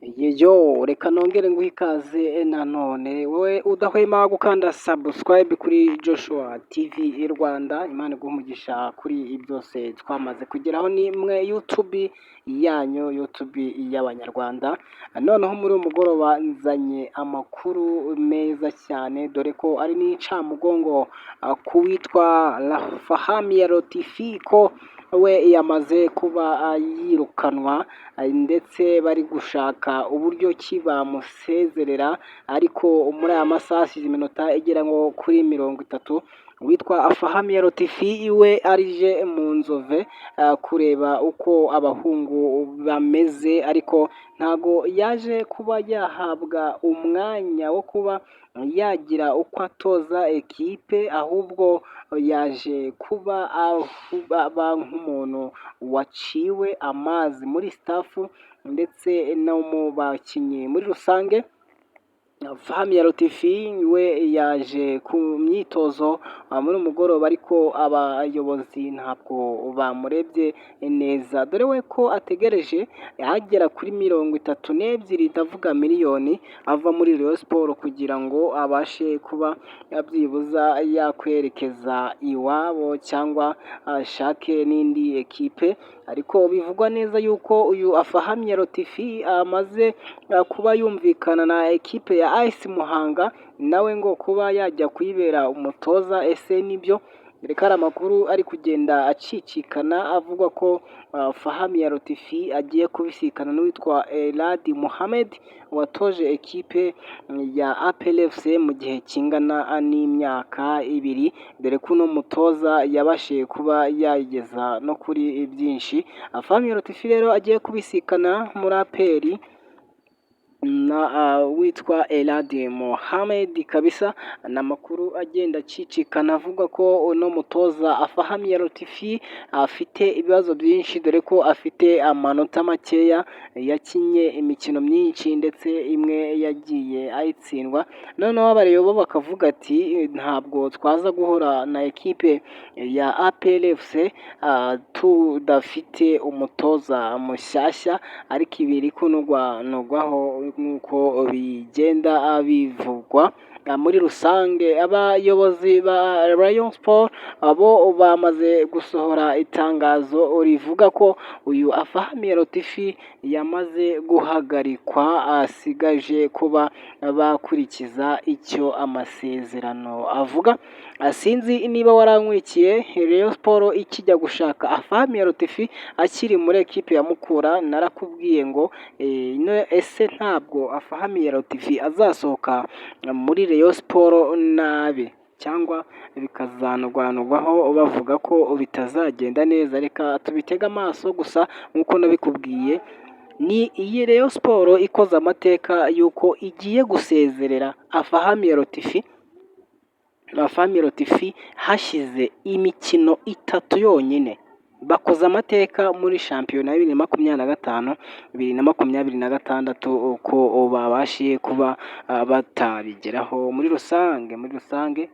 Yo, reka nongere nguhe ikaze nanone wowe udahwema gukanda subscribe kuri Joshua TV Rwanda. Imana iguhe umugisha kuri byose twamaze kugeraho, ni imwe YouTube yanyu, YouTube y'Abanyarwanda. Noneho muri uyu mugoroba nzanye amakuru meza cyane, dore ko ari n'incamugongo ku witwa Afahmia Lotfi, ko we yamaze kuba yirukanwa, ndetse bari gushaka uburyo ki bamusezerera. Ariko muri aya masaha hashize iminota igera nko kuri 30, witwa Afahmia Lotfi we arije mu Nzove kureba uko abahungu bameze, ariko ntago yaje kuba yahabwa umwanya wo kuba yagira uko atoza ekipe, ahubwo yaje kuba aba nk'umuntu waciwe amazi muri staff ndetse no mu bakinnyi muri rusange. Afahmia Lotfi we yaje ku myitozo muri mugoroba, ariko abayobozi ntabwo bamurebye neza, dore we ko ategereje agera kuri 32, ndavuga miliyoni, ava muri Rayon Sports kugira ngo abashe kuba byibuza yakwerekeza iwabo cyangwa ashake n'indi ekipe. Ariko bivugwa neza yuko uyu Afahmia Lotfi amaze kuba yumvikana na ekipe ya AS Muhanga, nawe ngo kuba yajya kuyibera umutoza. Ese nibyo? Reka hari amakuru ari kugenda acicikana avuga ko Afahmia Lotfi agiye kubisikana n'uwitwa Elad Mohamed watoje ekipe ya APR FC mu gihe kingana n'imyaka 2, dore ko uno mutoza yabashije kuba yayigeza no kuri byinshi. Afahmia Lotfi rero agiye kubisikana muri APR na witwa Elad Mohamed kabisa. Ni amakuru agenda acicikana avuga ko uno mutoza Afahmia Lotfi afite ibibazo byinshi, dore ko afite amanota makeya, yakinye imikino myinshi ndetse imwe yagiye ayitsindwa. Noneho abareba bo bakavuga ati ntabwo twaza guhura na ekipe ya APR FC tudafite umutoza mushyashya, ariko ibi biri kunugwanugwaho nk'uko bigenda bivugwa muri rusange. Abayobozi ba Rayon Sports bo bamaze gusohora itangazo rivuga ko uyu Afahmia Lotfi yamaze guhagarikwa, asigaje kuba bakurikiza icyo amasezerano avuga. Sinzi niba warankurikiye Rayon Sports ikijya gushaka Afahmia Lotfi akiri muri ekipe ya Mukura, narakubwiye ngo ese ntabwo Afahmia Lotfi azasohoka muri Rayon Sports nabi, cyangwa bikazanurwanurwaho bavuga ko bitazagenda neza. Reka tubitege amaso gusa nk'uko nabikubwiye, ni iyi Rayon Sports ikoze amateka y'uko igiye gusezerera Afahmia Lotfi. Afahmia Lotfi hashize imikino 3 yonyine, bakoze amateka muri shampiyona ya 2025, 2026, uko babashije kuba batabigeraho muri rusange. Muri rusange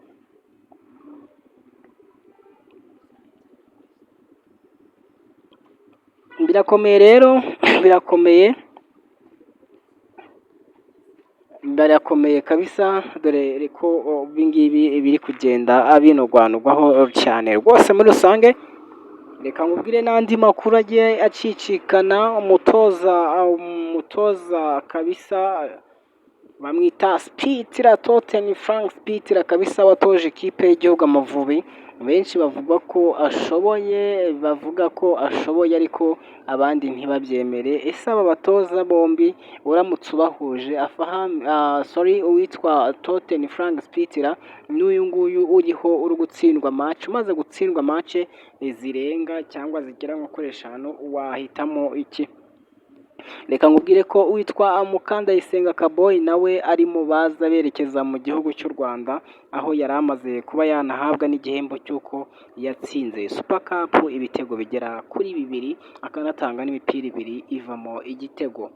birakomeye rero, birakomeye, birakomeye kabisa, dore ko ibingibi biri kugenda binugwanugwaho cyane rwose muri rusange. Reka nkubwire n'andi makuru agiye acicikana. Umutoza kabisa bamwita Spittler Totten, Frank Spittler kabisa, watoje ikipe y'igihugu Amavubi. Benshi bavuga ko ashoboye, bavuga ko ashoboye, ariko abandi ntibabyemere. Ese aba batoza bombi uramutse ubahuje, sorry, uwitwa Totten Frank Spittler n'uyu nguyu uriho uri gutsindwa match, umaze gutsindwa match zirenga cyangwa zigera nko kuri 5, wahitamo iki? Reka nkubwire ko uwitwa Mukandayisenga Kaboyi nawe ari mu baza berekeza mu gihugu cy'u Rwanda, aho yari amaze kuba yanahabwa n'igihembo cy'uko yatsinze Super Cup ibitego bigera kuri 2, akanatanga n'imipira 2 ivamo igitego.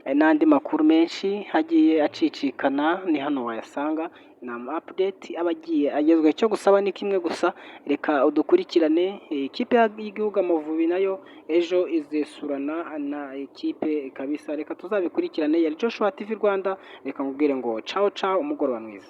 n'andi makuru menshi agiye acicikana ni hano wayasanga. Ni ama update aba agiye agezweho. Icyo gusaba ni kimwe gusa, reka udukurikirane. Ikipe y'igihugu Amavubi nayo ejo izesurana na ikipe kabisa, reka tuzabikurikirane. Yari Joshua TV Rwanda, reka nkubwire ngo cawu cawu, umugoroba mwiza.